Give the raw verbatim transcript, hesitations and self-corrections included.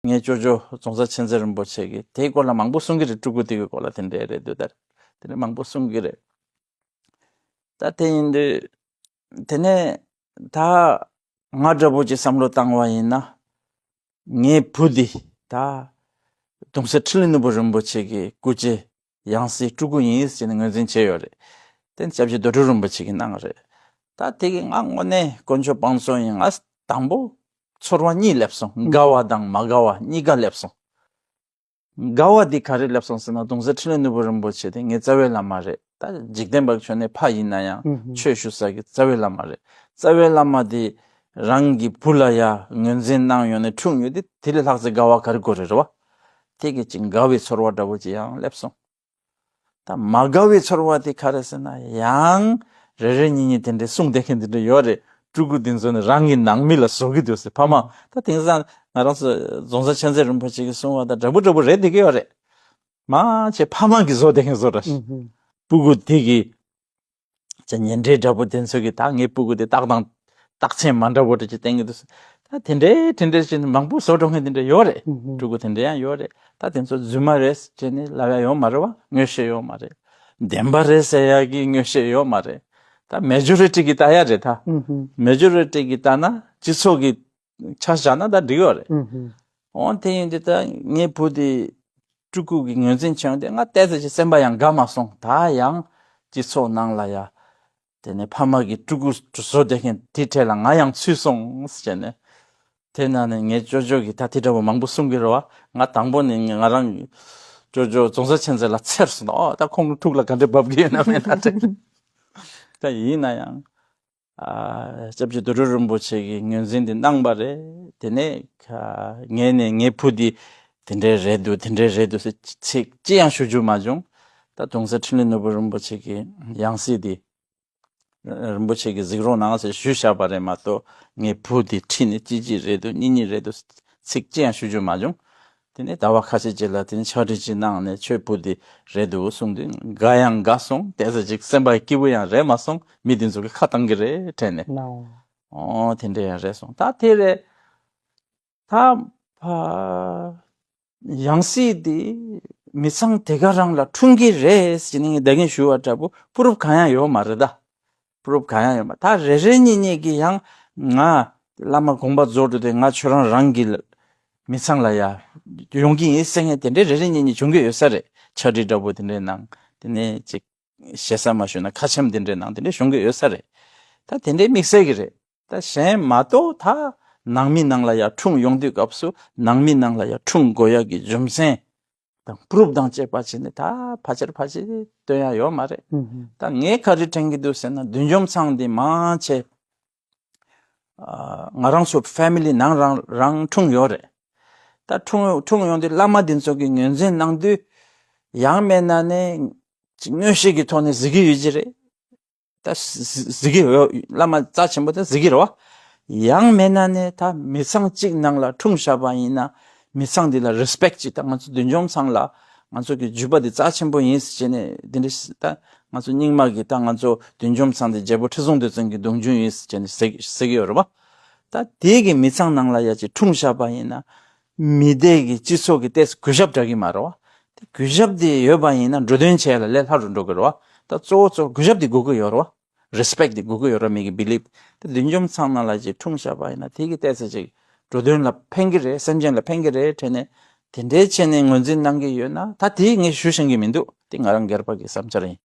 ངའི་ཅོ་ཅོ་རྫོང་སར་མཁྱེན་བརྩེ་རིན་པོ་ཆེ་གིས་དེའི་སྐོར་ལ་མང་པོ་གསུང་གི་རེད། སྤྲུལ་སྐུ་དེ་གི་སྐོར་ལ་དེ་འདྲ་རེད་འདུག་ད་དེ་འདྲ་མང་པོ་གསུང་གི་རེད། ད་དེ་ཡིན་དུས་དེ་ནས་ད་ང་འདྲ་པོ་ཅིག་བསམ་བློ་བཏང་བ་ཡིན་ན། ངའི་བུ་འདི་ད་གདུང་སྲས་འཕྲིན་ལས་ནོར་བུ་རིན་པོ་ཆེ་གི་སྐུ་ཚེ་ཡང་སྲིད་སྤྲུལ་སྐུ་ཡིན་ཟེར་ནས་ངོས་འཛིན་བྱས་ཡོད་རེད། དེ་སྐྱབས་རྗེ་རྡོ་གྲུབ་རིན་པོ་ཆེ་གིས་གནང་རེད། ད་དེ་གི་ང་དངོས་གནས་དཀོན་མཆོག་དཔང་བཙོང་ཡིན། ང་དང་པོ་ཚོར་བ་གཉིས་སླེབས་སོང་། དགའ་བ་དང་མ་དགའ་བ་གཉིས་ཀ་སླེབས་སོང་། དགའ་བ་འདི་ག་རེ་སླེབས་སོང་ཟེར་ན། གདུང་སྲས་འཕྲིན་ལས་ནོར་བུ་རིན་པོ་ཆེ་དེ་ངའི་རྩ་བའི་བླ་མ་རེད། ད་འཇིག་རྟེན་པ་ཆོས་ནས་ཕ་ཡིན་ན་ཡང་ཆོས་ཞུ་ས་གི་རྩ་བའི་བླ་མ་རེད། རྩ་བའི་བླ་མ་དེ་རང་གི་བུ་ལ་ཡ་ངོས་འཛིན་གནང་ཡོང་ནས་འཁྲུངས་ཡོད་དེ། དེ་ལས་ལྷག་ཙམ་དགའ་བ་ག་རེ་དགོས་རེད། རེད་བ། དེ་གི་ཅིག་དགའ་བའི་ཚོར་བ་འདྲ་པོ་ཅིག་ཡང་སླེབས་སོང་། ད་མ་དགའ་བའི་ཚོར་བ་དེ་ག་རེ་ཟེར་ན། ཡང་རེ་རེ་གཉིས་གཉིས་དེ་འདྲའི་གསུང་བསྡད་མཁན་དེ་འདྲ་ཡོད་རེད། སྤྲུལ་སྐུ་དེ་ཚོ་ནི་རང་གི་ནང་མི་ལ་བཟོ་གི་འདུག་ཟེར། ཕ་མ་ད་དེང་སང་ང་རང་ཚོ་རྫོང་སར་མཁྱེན་བརྩེ་རིན་པོ་ཆེ་གིས་གསུང་བ་དང་འདྲ་པོ་འདྲ་པོ་རེད་བསྡད་ཀྱི་ཡོད་རེད། མང་ཆེ་ཕ་མ་གིས་བཟོ་བསྡད་མཁན་བཟོ་འདྲ་ཞིག་སྤུ་གུ་དེ་གི་ཅིག་ཉེ་འབྲེལ་འདྲ་པོ་དེ་ཚོ་གིས་ད་ངའི་སྤུ་གུ་དེ་རྟགས་དང་རྟགས་མཚན་མ་འདྲ་པོ་འདྲ་ཅིག་བསྟན་གྱི་འདུག་ཟེར། ད་དེ་འདྲའི་དེ་འདྲའི་བྱས་ནས་མང་པོ་བཟོ་འགྲོ་མཁན་དེ་འདྲ་ཡོད་རེད། སྤྲུལ་སྐུ་དེ་འདྲ་ཡང་ཡོད་རེད། ད་དེ་ཚོ་རྫུན་མ་རེད་ཅེས་ནས་ལབ་ཡ་ཡོད་མ་རེད་བ། ངོ་ཤེས་ཡོད་མ་རེད། བདེན་པ་རེད་ཟེར་ཡ་གི་ངོ་ཤེས་ཡོད་མ་རེད། ད་མེ་ཇོ་རི་ཊི་གིས་ལྟ་ཡ་རེད་ད། མེ་ཇོ་རི་ཊི་གིས་ལྟ་ན་སྤྱི་ཚོགས་ཀྱི་ཆ་བཞག་ན་ད་འགྲིག་ཡོད་རེད། འོ་དེ་ཡིན་དུས་ད་ངའི་བུ་དེ་སྤྲུལ་སྐུ་གི་ངོས་འཛིན་བྱས་ཡོང་དུས་ང་ཏོག་ཙམ་ཅིག་སེམས་པ་ཡང་དགའ་མ་སོང་། ད་ཡང་སྤྱི་ཚོགས་ནང་ལ་ཡ་དེ་ནས་ཕ་མ་གིས་སྤྲུལ་སྐུ་བཟོ་བསྡད་མཁན་དེ་གྲས་ལ་ང་ཡང་ཚུད་སོང་ཟེར་ནས། དེ་ན་ནས་ངའི་ཅོ་ཅོ་གིས་ད་དེ་འདྲ་པོ་མང་པོ་གསུང་གི་རེད་བ། ང་དང་པོ་ནས་ང་རང་ཅོ་ཅོ་རྫོང་སར་མཁྱེན་བརྩེ་ལ་འཚེར་སོང་། ཨོ་ད་ཁོང་ཐུགས་ལ་ག་འདྲ་འབབ་ཀྱི་ཡོད་ན་མེད་ན་དྲན། ད་ཡིན་ན་ཡང་ཨ་སྐྱབས་རྗེ་རྡོ་གྲུབ་རིན་པོ་ཆེ་གིས་ངོས་འཛིན་དེ་གནང་པ་རེད། དེ་ནས་ཁ་ངས་ནས་ངའི་བུ་འདི་དེ་འདྲའི་རེད་འདུག་དེ་འདྲའི་རེད་འདུག་ཟེར་ཚིག་ཅི་ཡང་ཞུ་རྒྱུ་མ་བྱུང་། ད་གདུང་སྲས་འཕྲིན་ལས་ནོར་བུ་རིན་པོ་ཆེ་གི་ཡང་སྲིད་དེ་རིན་པོ་ཆེ་གིས་གཟིགས་རོགས་གནང་ཟེར་ཞུས་བཞག་པ་རེད་མ་གཏོགས། ངའི་བུ་དེ་ཁྲིད་ནས་གཅིག་གཅིག་རེད་འདུག་གཉིས་གཉིས་རེད་འདུག་ཚིག་ཅི་ཡང་ཞུ་རྒྱུ་མ་བྱུང་། དེ་ནས་ཟླ་བ་ཁ་ཤས་རྗེས་ལ་དེ་ནས་ཕྱག་བྲིས་ཅིག་གནང་ནས་ཁྱོད་བུ་དེ་རེད་འདུག་གསུངས་དུས་དགའ་ཡང་དགའ་སོང་། ཏོག་ཙམ་ཅིག་སེམས་པ་སྐྱིད་པོ་ཡང་རེད་མ་སོང་། མི་དེ་ཚོ་གིས་ཁ་བཏང་གི་རེད་དྲན་ནས། ནའོ། ཨོ་དེ་འདྲ་ཡང་རེད་སོང་། ད་དེ་རེད། ད་ཕ་ཡང་སྲིད་དེ་མི་ཚང་དེ་ག་རང་ལ་འཁྲུངས་ཀྱི་རེད་ཟེར་ནས་ངས་ད་གིན་ཞུ་བ་འདྲ་པོ་པུ་རུབ་གང་ཡང་ཡོད་མ་རེད་ད། པུ་རུབ་གང་ཡང་ཡོད་མ། ད་རེ་རེ་གཉིས་གཉིས་ཀྱིས་ཡང་ང་བླ་མ་དགོངས་པ་རྫོགས་འགྲོ་དུས་ང་ཁྱོད་རང་རང་གི་མི་ཚང་ལ་ཡ་ཡོང་གི་ཡིན་ཟེར་མཁན་དེ་འདྲའི་རེ་རེ་གཉིས་གཉིས་བྱུང་གི་ཡོད་ས་རེད། ཕྱག་བྲིས་འདྲ་པོ་དེ་འདྲའི་ནང་དེ་ནས་ཅིག་ཞེ་ས་མ་ཞུ་ན་ཁ་ཆེམས་དེ་འདྲའི་ནང་དེ་འདྲའི་བྱུང་གི་ཡོད་ས་རེད། ད་དེ་འདྲའི་དམིགས་བསལ་གྱི་རེད། ད་གཞན་མ་གཏོགས་ད་ནང་མི་ནང་ལ་ཡ་འཁྲུངས་ཡོང་དུས་སྐབས་སུ་ནང་མི་ནང་ལ་ཡ་འཁྲུངས་དགོས་ཡ་གི་རྒྱུ་མཚན་དང་པུ་རུབ་དང་བཅས་པ་བྱས་ནས་ད་ཕལ་ཆེར་ཕལ་ཆེར་སྟོན་ཡ་ཡོད་མ་རེད། ད་ངས་ག་རེ་དྲན་གྱི་འདུག་ཟེར་ན། བདུད་འཇོམས་ཚང་འདི་མང་ཆེ་ཨ་ང་རང་ཚོ་ཕེ་མི་ལི་ནང་རང་རང་འཁྲུངས་ཡོད་རེད། ད་འཁྲུངས་འཁྲུངས་ཡོང་དུས་བླ་མ་འདི་ཚོ་གིས་ངོས་འཛིན་གནང་དུས་ཡང་མེད་ན་ནས་ཅིག་མངོན་ཤེས་ཀྱི་ཐོག་ནས་གཟིགས་ཀྱི་ཡོད་ཀྱི་རེད། ད་གཟིགས་ཀྱི་ཡོད། བླ་མ་རྩ་ཆེན་པོ་དེ་གཟིགས་ཀྱི་རེད་བ། ཡང་མེད་ན་ནས་ད་མི་ཚང་གཅིག་ནང་ལ་འཁྲུངས་བཞག་པ་ཡིན་ན་མི་ཚང་འདི་ལ་རེ་སི་པེག་ཅིག་ད་ང་ཚོ་བདུད་འཇོམས་ཚང་ལ་ང་ཚོ་གི་རྒྱུད་པ་འདི་རྩ་ཆེན་པོ་ཡིན་ཟེར་བྱས་ནས་འདི་འདྲ་ད་ང་ཚོ་རྙིང་མ་གི་ད་ང་ཚོ་བདུད་འཇོམས་ཚང་འདི་རྒྱལ་པོ་ཁྲི་སྲོང་ལྡེ་བཙན་གྱི་གདུང་རྒྱུད་ཡིན་ཟེར་བྱས་ནས་ཟེར་ཟེར་གྱི་ཡོད་རེད་བ། ད་དེ་གི་མི་ཚང་ནང་ལ་ཡ་ཅིག་འཁྲུངས་བཞག་པ་ཡིན་ན་མི་སྡེ་གི་སྤྱི་ཚོགས་ཀྱི་ཏོག་ཙམ་གུས་ཞབས་འདྲ་གི་མ་རེད་བ། དེ་གུས་ཞབས་དེ་ཡོད་པ་ཡིན་ན་འགྲོ་དོན་བྱེད་ཡ་ལ་ལས་སླ་རུ་འགྲོ་གི་རེད་བ། ད་གཙོ་བོ་གཙོ་བོ་གུས་ཞབས་དེ་དགོས་ཀྱི་ཡོད་རེད་བ། རེ་སི་པེག་དེ་དགོས་ཀྱི་ཡོད་རེད། མི་གི་བི་ལིབ་དེ། བདུད་འཇོམས་ཚང་ནང་ལ་ཅིག་འཁྲུངས་བཞག་པ་ཡིན་ན་དེ་གི་ཏོག་ཙམ་ཅིག་འགྲོ་དོན་ལ་ཕན་གྱི་རེད། སེམས་ཅན་ལ་ཕན་གྱི་རེད་དྲན་ནས་དེ་འདྲའི་བྱས་ནས་ངོས་འཛིན་གནང་གི་ཡོད་ན། ད་དེ་ངས་ཞུ་ཤེས་ཀྱི་མི་འདུག་དེ་ང་རང་སྒེར་པ་གི་བསམ་འཆར་ཡིན།